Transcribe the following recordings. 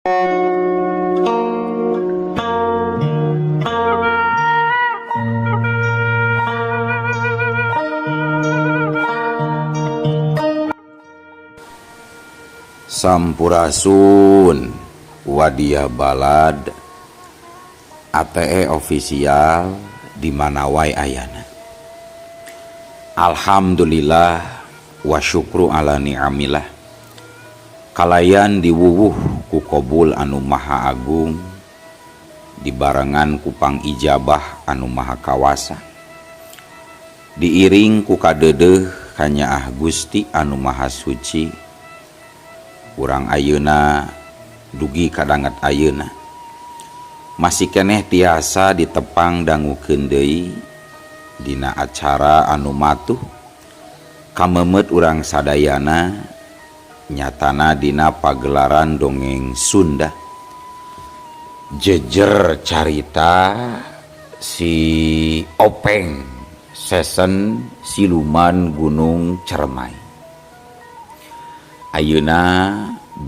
Sampurasun Wadia Balad ATE official di mana wae ayana. Alhamdulillah wa syukru ala ni'amillah. Kalayan diwuwuh ku kobul anu maha agung dibarengan ku pangijabah anu maha kawasa. Diiring ku kadeudeuh kanyaah Gusti anu maha suci. Urang ayeuna dugi kadanget ayeuna. Masih keneh tiasa ditepang dangukeun deui dina acara anu matuh kamemet urang sadayana nyatana dina pagelaran dongeng Sunda. Jejer carita si Openg sesen siluman Gunung Ceremai. Ayeuna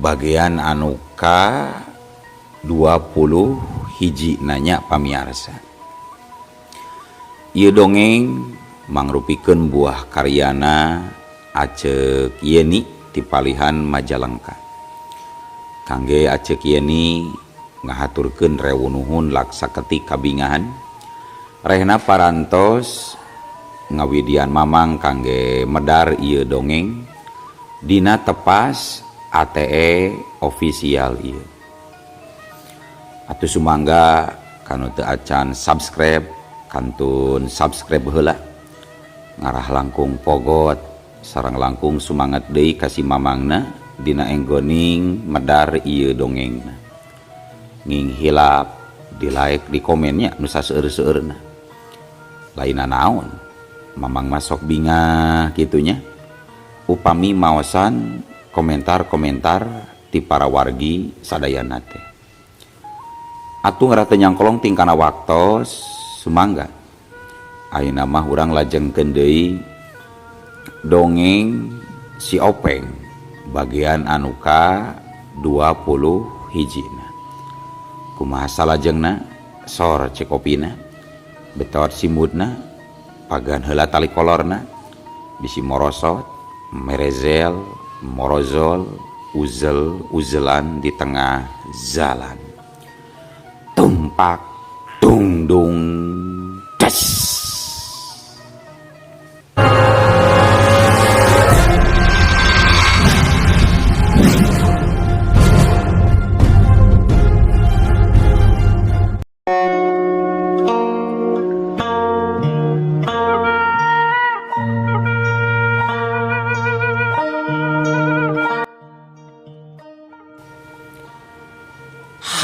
bagian anu ka 20 hiji nanya pamiarsa. Ieu dongeng mangrupikeun buah karyana Acek Yeni ti palihan Majalengka. Kangge Acek Yeni ngahaturkeun rewu nuhun laksa ketik kabingahan. Rehna parantos ngawidian mamang kangge medar ieu dongeng dina tepas ATE official ieu. Atuh sumangga kanu teu acan subscribe kantun subscribe heula ngarah langkung pogot sareng langkung sumangat deui ka si mamangna dina enggoning medar ieu dongengna. Nging hilap di like di komennya nu saseueur-seueurna. Lainna naon mamang masok bingah kitunya upami maosan komentar-komentar ti para wargi sadayana teh. Atuh ngarah teu nyangkolong tingkana waktos sumangga. Ayeuna mah urang lajengkeun deui dongeng si Openg bagian anu ka 20 hijina. Kumaha salajengna sor cekopina betot simutna pagan heula tali kolorna bisi morosot merezel morozol uzel uzelan di tengah jalan. Tumpak tungdung des.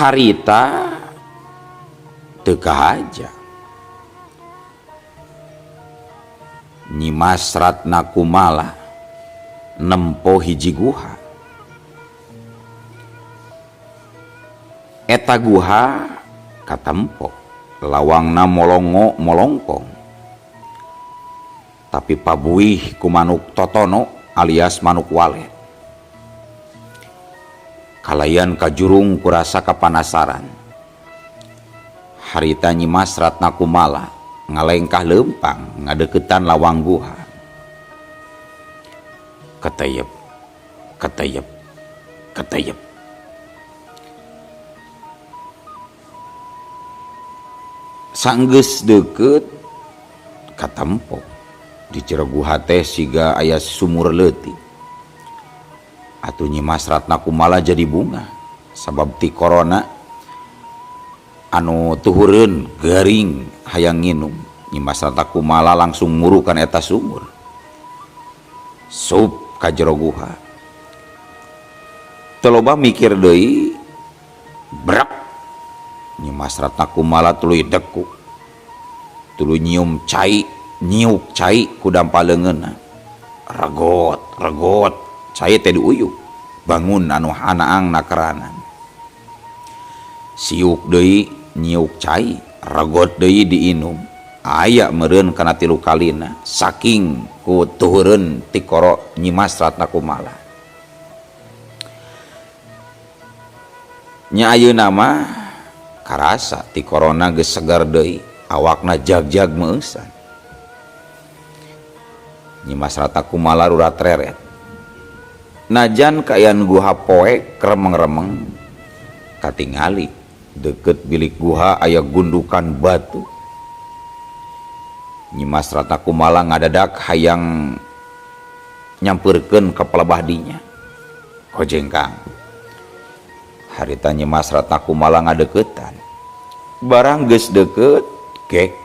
Harita teu kahaja. Nyimas Ratna Kumala nempo hiji guha. Eta guha katempo lawangna molongo molongkong. Tapi pabuih ku manuk totono alias manuk walet. Kalayan kajurung kurasa kapanasaran. Harita Nyimas Ratna Kumala ngalengkah leumpang ngadeukeutan lawang guha. Keteyep, keteyep, keteyep. Sanggeus deukeut katempo di jero guha teh siga aya sumur leutik. Atuh Nyimas Ratna Kumala jadi bunga sabab ti korona anu tuhureun garing hayang nginum. Nyimas Ratna Kumala langsung murukan eta sumur. Sup ka jero guha. Teu loba mikir deui brek. Nyimas Ratna Kumala tuluy deku. Tuluy nyium cai, nyiuk cai ku dampa leungeunna. Regot, regot. Cai teh diuyuk. Bangun anu hanaang nakeranan. Siuk deui nyiuk cai, regot deui diinum. Aya meureun kana tilu kalina saking ku tuhureun tikoro Nyimas Ratna Kumala. Nya ayeuna mah karasa ti corona geus segar deui, awakna jag-jag meueusan. Nyimas Ratna Kumala rurat reret. Najan kaayaan guha poek remeng-remeng katingali deket bilik guha aya gundukan batu. Nyimas Ratna Kumala ngadadak hayang nyampeurkeun ka pelebah dinya. Kojengkang. Harita Nyimas Ratna Kumala ngadeukeutan. Barang geus deukeut, gek.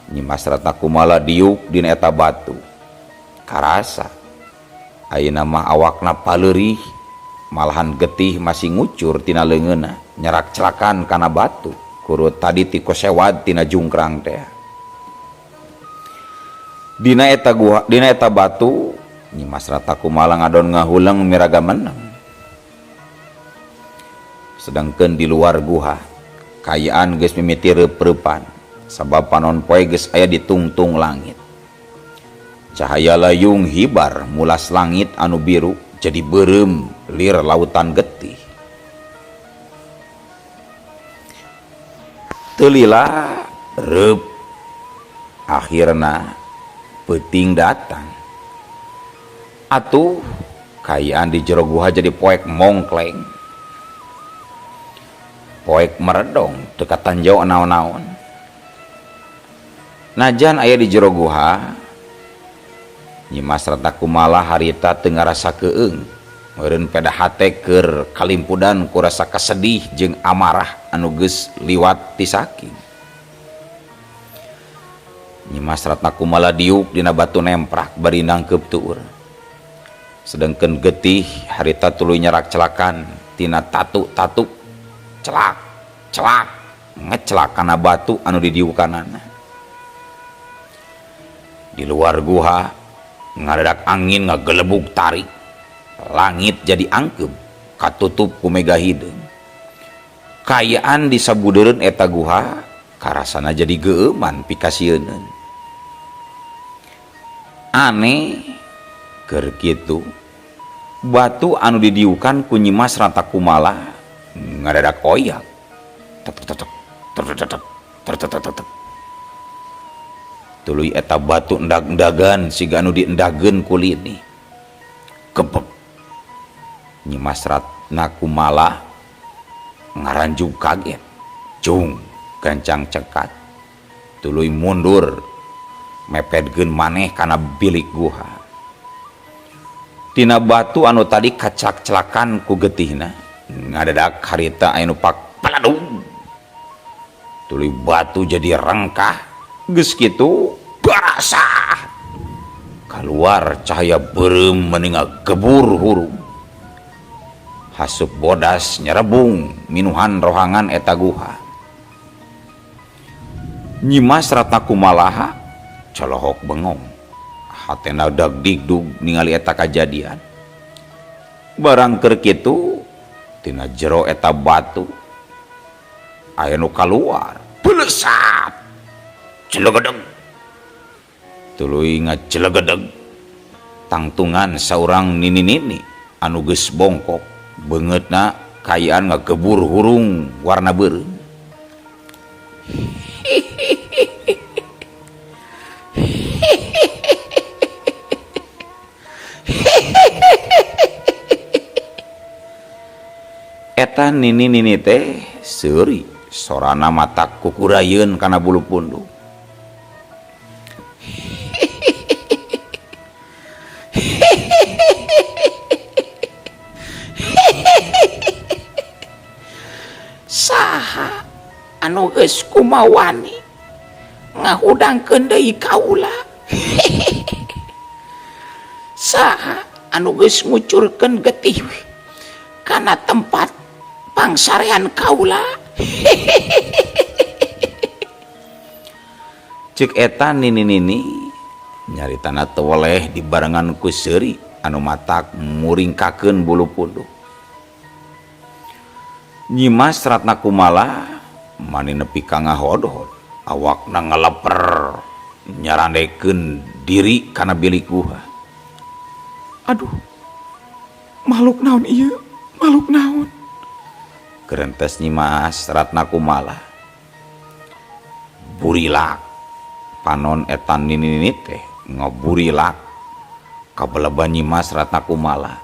Nyimas Ratna Kumala diuk dina eta batu. Karasa ayeuna mah awakna paleurih, malahan getih masih ngucur tina leungeunna, nyerak celakan kana batu. Kurut tadi ti kosewad tina jungkrang teh. Dina eta guha, dina eta batu, Nyimas Ratna Kumala ngadon ngahuleng miraga meneng. Sedangkan di luar guha, kaayaan geus mimiti reup-reupan, sabab panon poe geus aya di tungtung langit. Cahaya layung hibar mulas langit anu biru jadi beureum lir lautan getih. Teu lila reup, akhirna peuting datang. Atuh kaayaan di jero guha jadi poek mongkleng. Poek meredong teu katanjau naon-naon. Najan aya di jero guha, Nyimas Ratna Kumala harita teu ngarasa keung. Meureun peda hate keur kalimpudan ku rasa kasedih jeung amarah anu geus liwat ti saking. Nyimas Ratna Kumala diuk dina batu nemprak bari nangkeup tuur. Sedengkeun getih harita tuluy nyerak celakan tina tatu-tatu celak celak ngecelak kana batu anu didiukanana. Di luar guha ngadadak angin ngagelebug tarik, langit jadi angkeub katutup ku mega hideung. Kaayaan di sabudeureun eta guha karasana jadi geueuman pikasieuneun. Aneh keur kitu batu anu didiukan ku Nyimas Ratna Kumala ngadadak oyak. Tek tek tek tek tek tek tek tek tek tek. Tuluy eta batu endag-endagan siga anu diendageun ku lini. Kebek. Nyimas Ratna Kumala ngaranjug kaget. Cung gancang cekat. Tuluy mundur mepetkeun maneh kana bilik guha. Tina batu anu tadi kacak-celakan ku getihna ngadadak harita aya nu pak paladung. Tuluy batu jadi rengkah. Geus kitu barasah keluar cahaya beureum meni ngagebur hurung. Hasup bodas nyerebung minuhan rohangan eta guha. Nyimas Ratna Kumalaha colohok bengong. Hatena dagdigdug ningali eta kajadian. Barang keur kitu tina jero eta batu aya nu kaluar, belesat, celegedeg. Tuluy ngacelegedeg tangtungan saurang nini-nini anu geus bongkok, beungeutna kaayaan ngagebur hurung warna beureum. Eta nini-nini teh seuri sorana mata kukurayeun kana bulu pundung. Saha anu geus kumawani ngahudangkeun deui kaula? Saha anu geus ngucurkeun getih kana tempat pangsarean kaula? Ceuk eta nini-nini nyaritana teu weleh dibarengan ku seuri anu matak muringkakeun bulu punduk. Nyimas Ratna Kumala mani nepi ka ngahodhod, awakna ngaleper nyarandekeun diri kana bilik guha. Aduh, makhluk naon ieu? Makhluk naon? Gerentes Nyimas Ratna Kumala burilak panon etan nini teh ngaburilak kabeleban Nyimas Ratna Kumala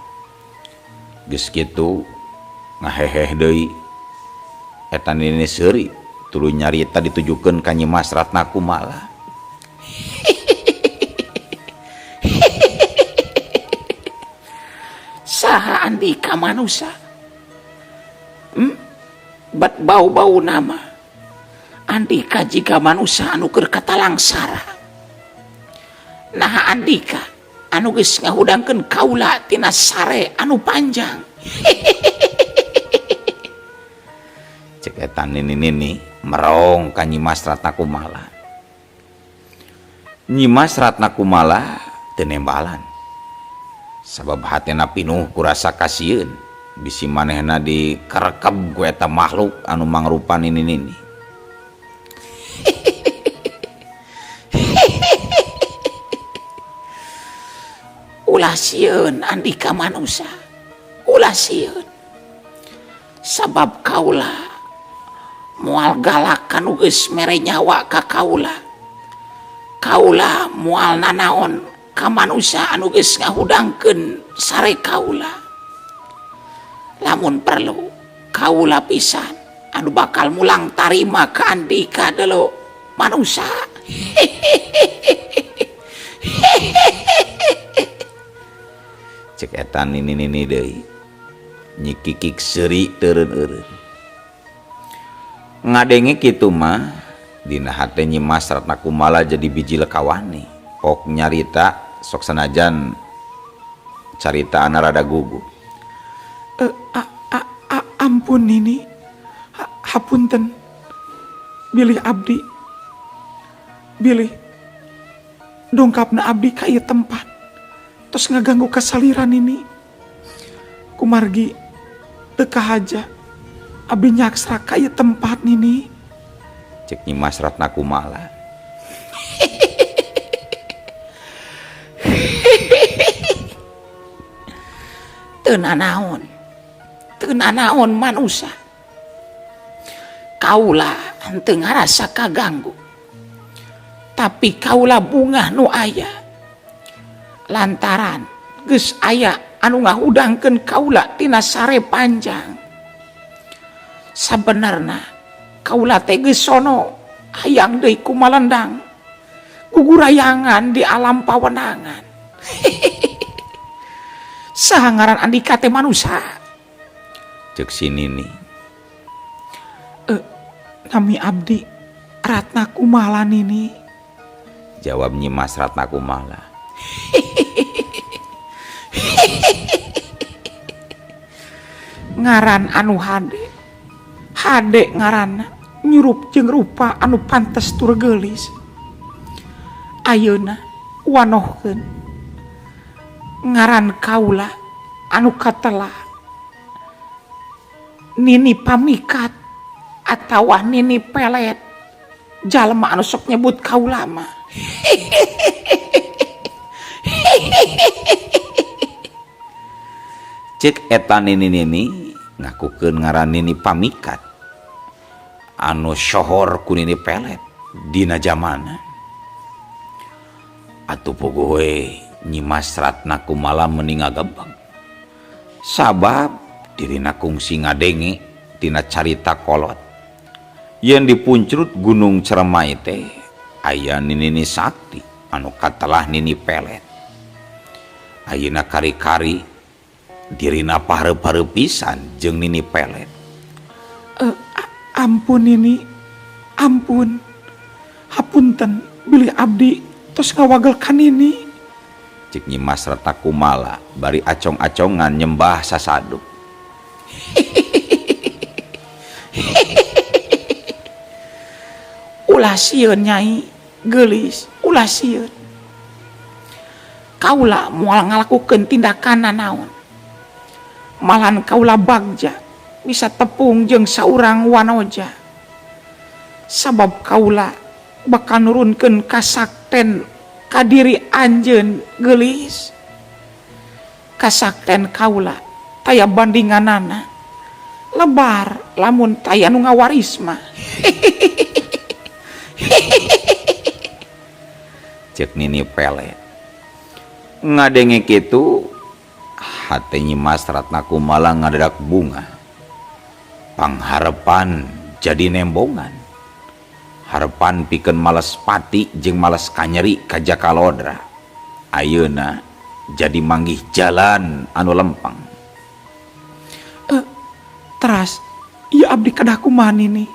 geus kitu ngaheheh deui eta nini seuri tuluy nyarita ditujukeun ka Nyimas Ratna Kumala. Saha andika manusa? Bat bau-bau nama andika jika manusa anu keur katalangsara. Naha andika anu geus ngahudangkeun kaula tina sare anu panjang. Cek eta nini-nini merong ka Nyimas Ratna Kumala. Nyimas Ratna Kumala teu nembalan sabab hatena pinuh ku rasa kasieun bisi manehna dikerekeb ku eta makhluk anu mangrupa nini-nini. Ulah sieun andika manusa, ulah sieun, sabab kaula moal galak kanu geus mere nyawa ka kaula. Kaula moal nanaon ka manusa anu geus ngahudangkeun sare kaula. Lamun perlu kaula pisan anu bakal mulang tarima ka andika delo manusa. Cek eta nini-nini deui nyikikik seuri teureun-eureun. Ngadenge kitu mah dina hate Nyimas Ratna Kumala jadi biji lekawani. Pok nyarita sok sanajan carita ana rada gugup. Ampun nini, hapunten bilih abdi, bilih dongkapna abdi ka ieu tempat tos ngaganggu kasaliran nini. Kumargi teu kahaja abdi nyaksra ka ieu tempat nini. Cek Nyimas Ratna Kumala. Teu nanaon, teu nanaon manusa. Kaula henteu ngarasa kaganggu, tapi kaula bungah nu aya lantaran geus aya anu ngahudangkeun kaula tina sare panjang. Sabenerna kaula teh geus sono hayang deui kumalendang gugurayangan di alam pawenangan. Saha ngaran andika teh manusa? Cek si nini. Nami abdi Ratna Kumala nini. Jawab Nyimas Ratna Kumala. Ngaran anu hade, hade ngaranna nyurup jeung rupa anu pantes tur geulis. Ayeuna wanohkeun ngaran kaula anu katelah nini pamikat atawa nini pelet jalma anu sok nyebut kaula mah. Cek eta nini-nini ngakukeun ngaran nini pamikat anu sohor ku nini pelet dina jamana. Atuh puguh we Nyimas Ratna Kumala meni ngagebeg sabab dirina kungsi ngadenge tina carita kolot yen dipuncrut Gunung Ceremai teh aya nini sakti anu katelah nini pelet. Ayeuna kari-kari dirina pahareup-hareup pisan jeung nini pelet. Ampun nini, ampun, hapunten bilih abdi tos ngawagel ka nini. Cek Nyimas Ratna Kumala bari acong-acongan nyembah sasaduk. Ulah sieun nyai geulis, ulah sieun. Kaula moal ngalakukeun tindakan nanaon. Malahan kaula bagja bisa tepung jeung saurang wanoja. Sabab kaula bakal nurunkeun kasakten ka diri anjeun geulis. Kasakten kaula taya bandinganana lebar Lamun taya nu ngawaris mah. Cek Nini Pelet. Ngadenge kitu hate Nyi Mas Ratna Kumala ngadadak bunga. Pangharepan jadi nembongan. Harepan pikeun males pati jeung males kanyeri ka Jaka Lodra. Ayeuna jadi manggih jalan anu lempeng. Teras ieu abdi kedah kumaha Nini?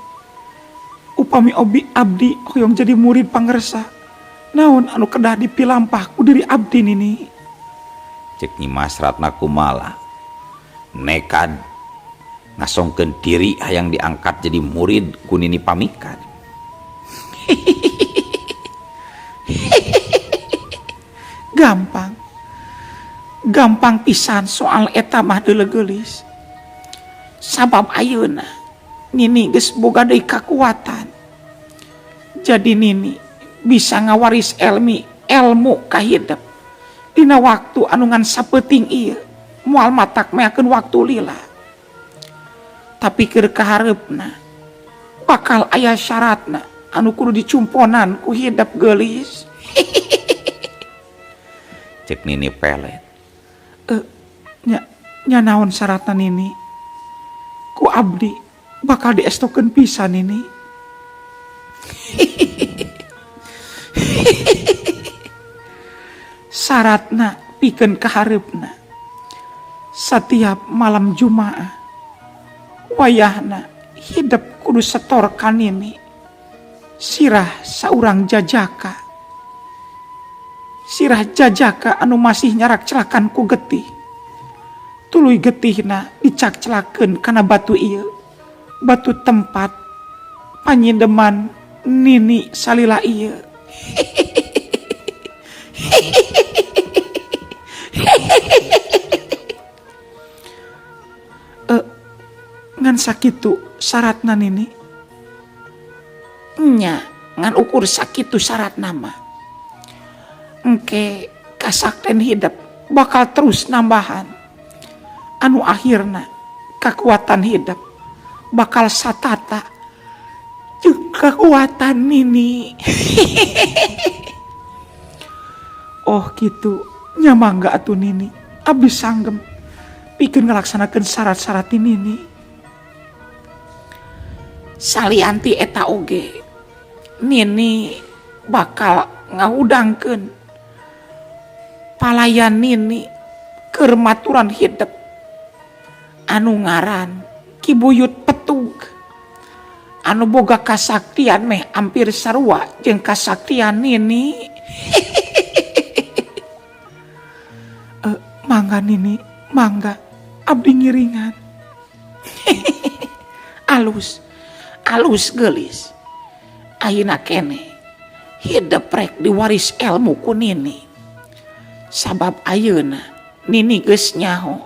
Upami obi abdi hoyong jadi murid pangersa. Naon anu kedah dipilampah ku diri abdi Nini? Cek Nyi Mas Ratna Kumala nekad ngasongkeun diri hayang diangkat jadi murid ku Nini Pamikat. Gampang. Gampang pisan soal eta mah deuleuh-geulis. Sabab ayeuna Nini geus boga deui kakuatan. Jadi Nini bisa ngawaris ilmu kahidep. Dina waktu anu ngan sapeuting ieu moal matak meakeun waktu lila. Tapi keur kahareupna bakal aya syaratna anu kudu dicumponan ku hidep geulis. Cek Nini Pelet. Nya naon syaratna Nini? Ku abdi bakal diestokeun pisan Nini. Syaratna pikeun kahareupna satiap malam Jumaah wayahna hidep kudu setor ka Nini sirah saurang jajaka. Sirah jajaka anu masih nyarak celakan ku getih. Tuluy getihna dicak-celakeun kana batu ieu. Batu tempat panyindeman Nini salila ieu. Ngan sakitu syaratna Nini? Nya, ngan ukur sakitu syaratna mah. Engke kasakten hidep bakal terus nambahan. Anu akhirna kakuatan hidep bakal satata jeung kakuatan Nini. Oh gitu, nya mangga atuh Nini. Abdi sanggem pikeun ngalaksanakeun syarat-syarat Nini. Salianti eta oge Nini bakal ngahudangkeun palayan Nini keur maturan hidep anu ngaran Ki Buyut Petug anu boga kasaktian meh hampir sarua jeung kasaktian Nini. Mangga Nini, mangga abdi ngiringan. Alus, alus geulis. Ayeuna keneh hidep rek diwaris ilmu ku Nini. Sabab ayeuna Nini geus nyaho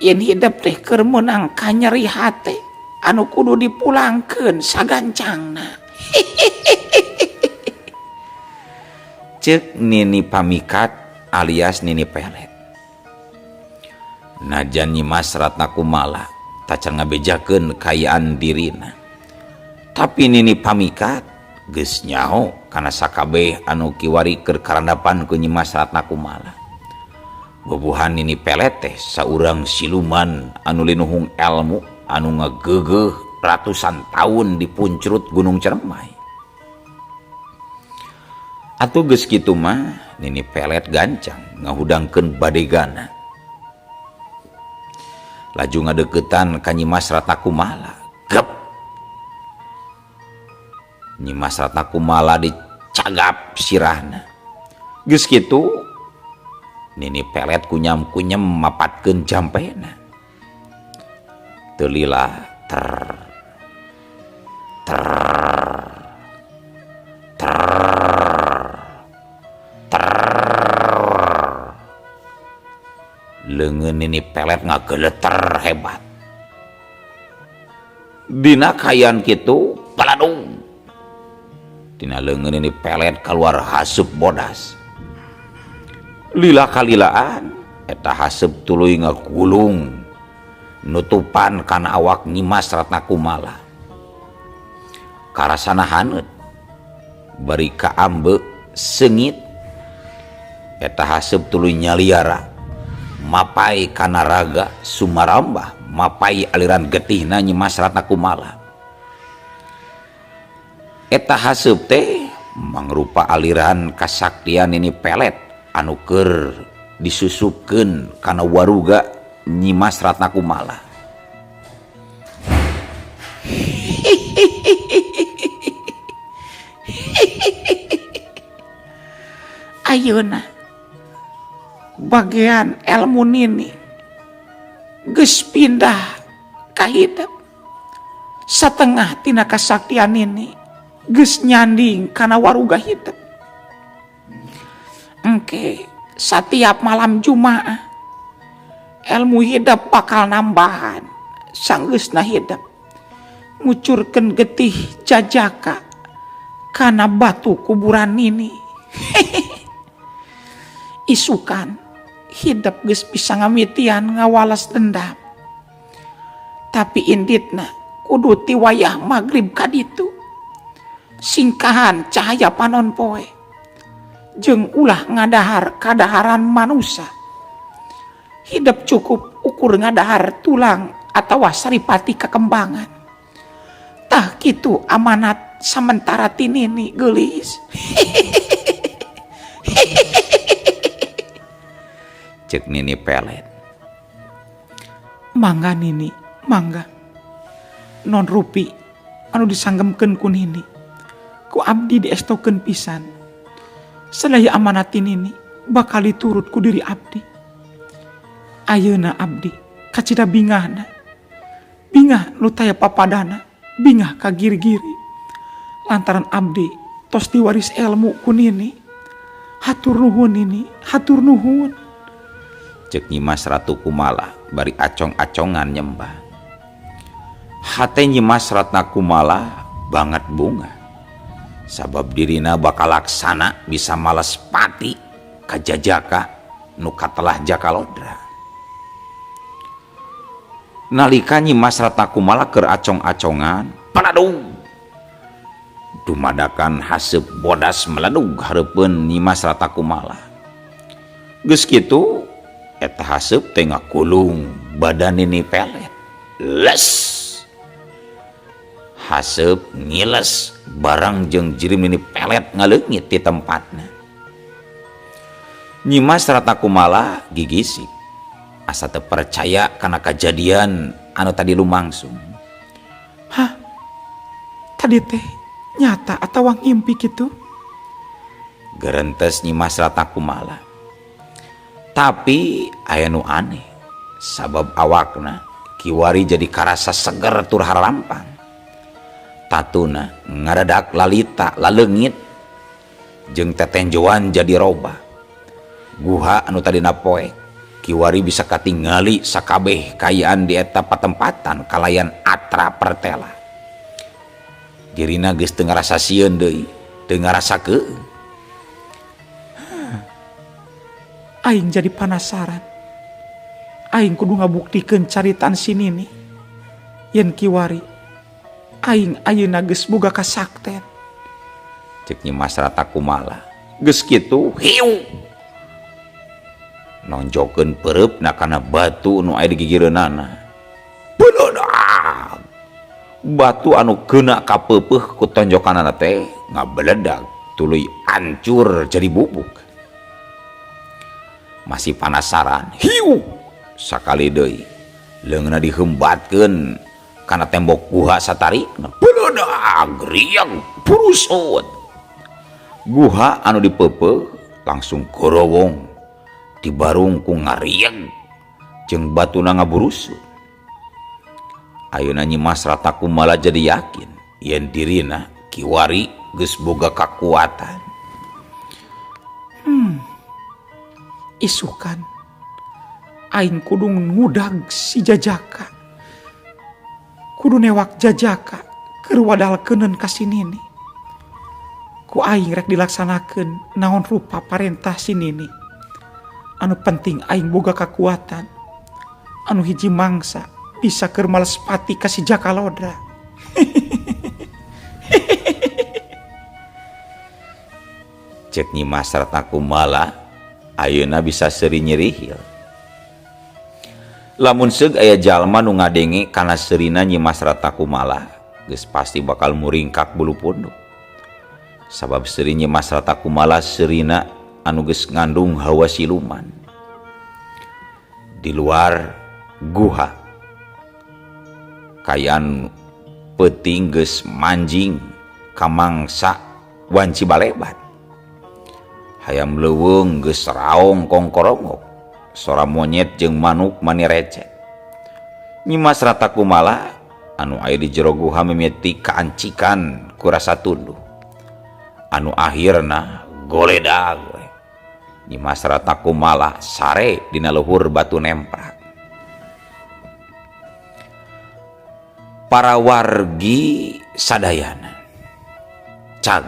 yen hidep teh keur meunang kanyeri hate anu kudu dipulangkeun sagancangna. Ceuk Nini Pamikat alias Nini Pelet. Najan Nyi Mas Ratna Kumala tacan ngabejakeun kaayaan dirina. Tapi Nini Pamikat geus nyaho kana sakabeh anu kiwari keur karandapan ku Nyi Mas Ratna Kumala. Bubuhan Nini Pelet teh saurang siluman anu linuhung elmu anu ngageugeuh ratusan tahun dipuncrut Gunung Ciremai. Atuh geus kitu mah Nini Pelet gancang ngahudangkeun badegana. Laju ngadeukeutan ka Nyi Mas Ratna Kumala. Gep. Nyi Mas Ratna Kumala dicagap sirahna. Geus kitu Nini Pelet kunyam-kunyem mapatkeun jampena. Teu lila ter ter ter ter. Leungeun Nini Pelet ngageleter hebat. Dina kayan kitu baladung. Dina leungeun Nini Pelet kaluar haseup bodas. Lila kalilaan eta haseup tuluy ngagulung Nutupan kana awak Nyimas Ratna Kumala. Karasana haneut bari kaambe seungit. Eta haseup tuluy nyaliara mapai kana raga sumarambah mapai aliran getihna Nyimas Ratna Kumala. Eta haseup teh mangrupa aliran kasaktian Nini Pelet anu keur disusupkeun kana waruga Nyimas Ratna Kumala. Ayeuna bagian ilmu nini geus pindah ka hidep. Satengah tina kasaktian nini geus nyanding kana waruga hidep. Engke satiap malam Jumaah ilmu hidep bakal nambahan sanggeusna hidep ngucurkeun getih jajaka kana batu kuburan nini. Isukan hidep geus bisa ngamitian ngawalas dendam. Tapi inditna kudu ti wayah magrib kaditu. Singkahan cahaya panon poe jeung ulah ngadahar kadaharan manusa. Hidep cukup ukur ngadahar tulang atawa saripati kakembangan. Tah kitu amanat samentara ti nini geulis. Cek Nini Pelet. Mangga Nini, mangga. Non rupi anu disanggemkeun ku Nini. Ku abdi diestokeun pisan. Sadaya amanat ti Nini bakal diturut ku diri abdi. Ayeuna abdi kacida bingahna. Bingah nu taya papadana, bingah ka giri-giri. Lantaran abdi tos diwaris ilmu ku Nini. Hatur nuhun Nini, hatur nuhun. Cek Nyimas Ratu Kumala bari acong-acongan nyembah. Hate Nyimas Ratna Kumala banget bunga. Sabab dirina bakal laksana bisa males pati ka jajaka nu katelah Jakalodra. Nalika Nyimas Ratna Kumala keur acong-acongan, paladung dumadakan haseup bodas meledug hareupeun Nyimas Ratna Kumala. Geus kitu eta haseup teh ngakulung badan Nini Pelet. Les haseup ngiles barang jeung jirim Nini Pelet ngaleungit ti tempatna. Nyimas Ratna Kumala gigisik asa teu percaya kana kajadian anu tadi lumangsung. Hah? Tadi teh nyata atawa ngimpi kitu? Gerentes Nyimas Ratna Kumala. Tapi aya nu aneh, sabab awakna kiwari jadi karasa seger tur harampang. Tatuna ngaradak lalita laleungit jeung tetenjoan jadi robah. Guha anu tadina poek kiwari bisa katingali sakabeh kayaan di eta patempatan kalayan atra pertela. Dirina geus teu ngarasa sieun deui, teu ngarasa keueung. Aing jadi penasaran. Aing kudu ngabuktikeun caritaan si Nini. Yen kiwari aing ayeuna geus boga kasakten. Cek Nyimas Ratna Kumala. Geus kitu hiu. Nonjokeun peureupna kana batu nu aya di gigireunana. Beledag. Batu anu keuna kapeupeuh ku tonjokanana teh ngabeledag tuluy hancur jadi bubuk. Masih penasaran, hiu sakali deui leungeunna dihembatkeun kana tembok guha satarikna. Beledag riang purusut. Guha anu dipeupeuh langsung gorowong dibarung ku ngarieng jeung batuna ngaburusut. Ayeuna Nyimas Ratna Kumala jadi yakin yen dirina kiwari geus boga kakuatan. Isukan aing kudu ngudag si jajaka. Kudu newak jajaka keur wadalkeuneun ka si Nini. Ku aing rek dilaksanakeun naon rupa parentah si Nini. Anu penting aing boga kakuatan. Anu hiji mangsa bisa keur males pati ka si Jaka Lodra. Cek Nyi Mas Ratna Kumala ayeuna bisa seuri nyerihil. Lamun seug aya jalma nu ngadenge kana seurina Nyi Mas Ratna Kumala geus pasti bakal muringkak bulu punduk. Sabab seuri Nyi Mas Ratna Kumala seurina anu geus ngandung hawa siluman. Di luar guha kayan peuting geus manjing ka mangsa wanci balebat. Hayam leuweung geus raong kongkorongok, sora monyet jeung manuk mani recet. Nyi Mas Ratna Kumala anu aya di jero guha mimiti kaancikan ku rasa tunduh. Anu akhirna goledag we. Nyi Mas Ratna Kumala sare dina luhur batu nemprak. Para wargi sadayana cag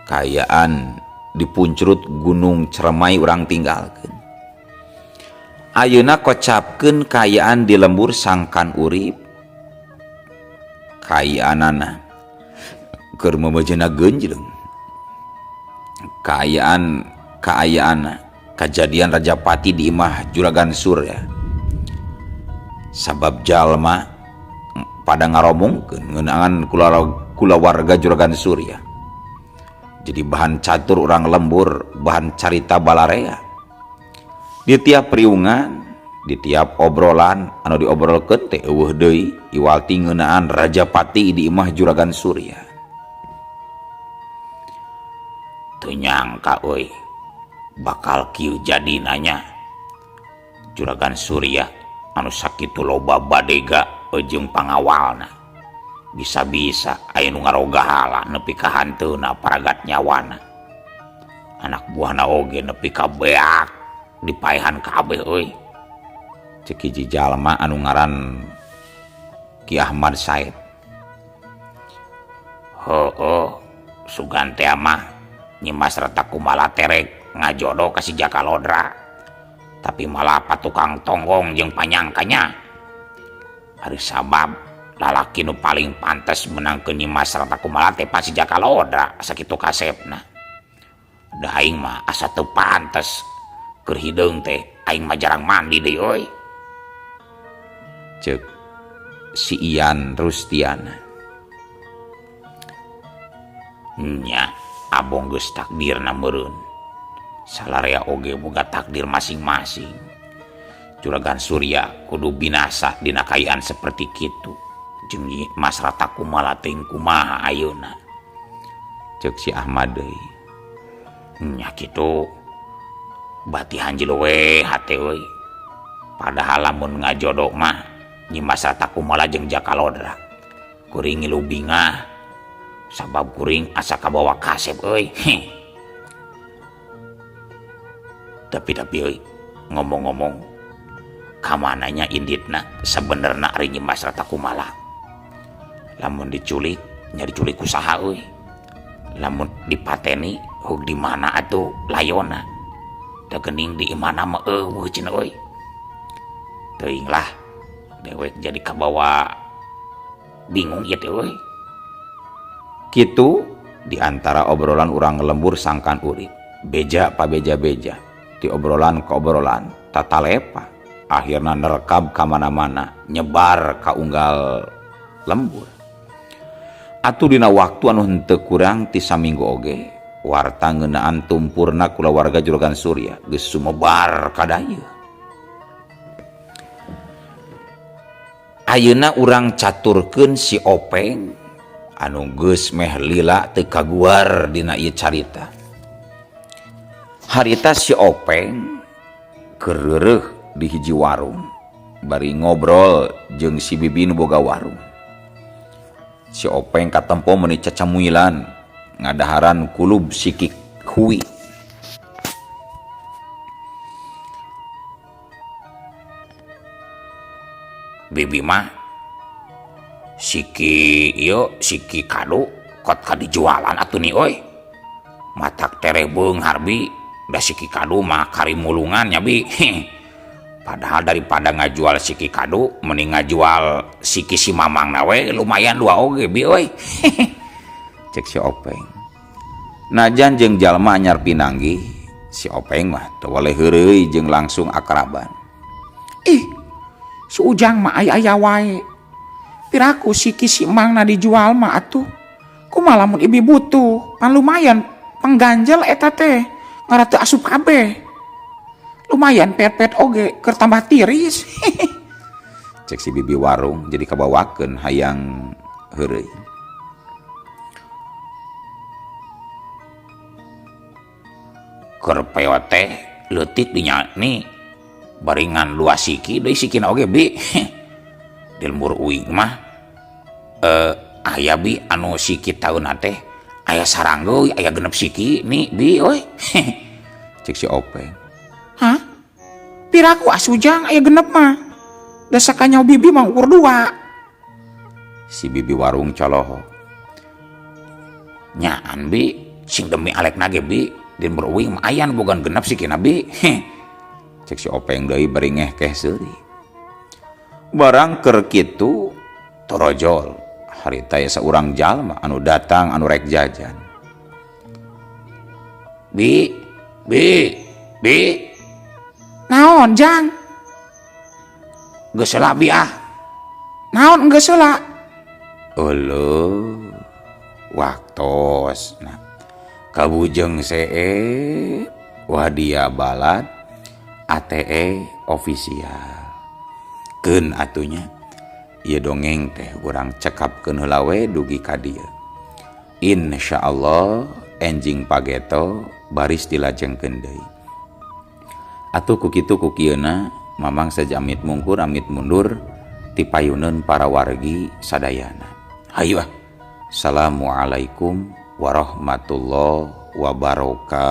kaayaan dipuncrut Gunung Ceremai urang tinggalkeun. Ayeuna kocapkeun kaayaan di lembur sangkan urip. Kaayaanana keur memejena genjleng. Kaayaan kaayaanna kajadian Rajapati di imah Juragan Surya. Sabab jalma pada ngaromongkeun ngeunaan kulawarga Juragan Surya. Jadi bahan catur urang lembur, bahan carita balarea. Di tiap riungan, di tiap obrolan anu diobrolkeun teh eueuh deui iwal ti ngeunaan Rajapati di imah Juragan Surya. Teu nyangka euy bakal kieu jadina nya. Juragan Surya anu sakitu loba badega jeung pangawalna. Bisa-bisa aya nu ngarogahala nepi ka hanteuna paragat nyawana. Anak buahna oge nepi ka beak dipaehan kabeh euy. Cek hiji jalma anu ngaran Ki Ahmad Said. Heueuh, sugan teh mah Nyi Mas Ratna Kumala terek ngajodoh ka si Jaka Lodra. Tapi malah patukang tonggong jeung panyangkanya. Ari sabab lalaki nu paling pantes menangkeun Nyi Mas Ratna Kumala teh pasti Jaka Lodra sakitu kasepna. Da aing mah asa teu pantes keur hideung teh aing mah jarang mandi deui euy. Ceuk si Ian Rustiana. Nya abong geus takdirna meureun. Salarea oge boga takdir masing-masing. Juragan Surya kudu binasa dina kaayaan seperti kitu. Jeung Nyi Mas Ratna Kumala teh kumaha ayeuna? Ceuk si Ahmad deui. Nya kitu bati hanjil we hate euy. Padahal lamun ngajodoh mah Nyi Mas Ratna Kumala jeung Jaka Lodra. Kuring ngilu bingah sabab kuring asa kabawa kasep euy. Tapi euy ngomong-ngomong kamananya inditna sebenerna ari Nyi Mas Ratna Kumala. Lamun diculik nya diculik ku saha euy. Lamun dipateni hug di mana atuh layona. Da geuning di imana mah eueuh cenah euy. Teuing lah dewek jadi kabawa bingung ieu teh euy. Kitu di antara obrolan urang lembur sangkan urip. Beja pa beja-beja, ti obrolan ka obrolan tatalepa, akhirna nerekab ka mana-mana, nyebar ka unggal lembur. Atuh dina waktu anu henteu kurang ti saminggu oge, warta ngeunaan tumpurna kulawarga Juragan Surya geus sumebar ka dayeuh. Ayeuna urang caturkeun si Openg anu geus meh lila teu kaguar dina ieu carita. Harita si Openg keur reureuh di hiji warung bari ngobrol jeung si bibi nu boga warung. Si Openg katempo meuni cacamuilan ngadaharan kulub sikik hui. Bibi mah siki ieu siki kadu kot ka dijualan atuh ni euy. Matak tereh beunghar bi, da siki kadu mah kari mulungan nya bi. Padahal daripada ngajual siki kadu mending ngajual siki si mamang na we lumayan dua oge bi euy. Cek si Openg. Najan jeung jalma anyar pinanggih, si Openg mah teu boleh heureuy jeung langsung akraban. Ih, si Ujang mah aya-aya wae. Piraku siki si mangna dijual mah atuh. Kumaha lamun ibi butuh, pan lumayan pengganjel eta teh, ngarah teu asup kabeh. Lumayan pet-pet oge keur tambah tiris. Cek si bibi warung jadi kabawakeun hayang heureuy. Keur peot teh leutik dinya ni baringan dua siki deui sikina oge bi. Di lembur uing mah aya bi anu siki taunna teh aya saranggeui aya genep siki ni bi euy. Cek si Openg. Hah? Piraku asujang aya genep mah. Da sakanyau bibi mah ukur dua. Si bibi warung coloho. Nyaan bi sing demi alekna ge bi di lembur uing mah aya nu bogan genep sikina bi. Cek si Openg deui bari ngehkeh seuri. Barang keur kitu torojol harita aya saurang jalma anu datang anu rek jajan. Bi, bi, bi. Naon jang? Geus heula bi ah. Naon geus heula? Euleuh, waktos nah. Kabujeng seep wadia balad ATE official. Keun atunya ieu dongeng teh urang cekapkeun heula we dugi ka dieu. Insyaallah enjing pageto baris dilajengkeun deui. Atuh ku kitu ku kieuna Mamang saja amit mungkur amit mundur tipayuneun para wargi sadayana. Hayu ah. Assalamualaikum warahmatullahi wabarakatuh.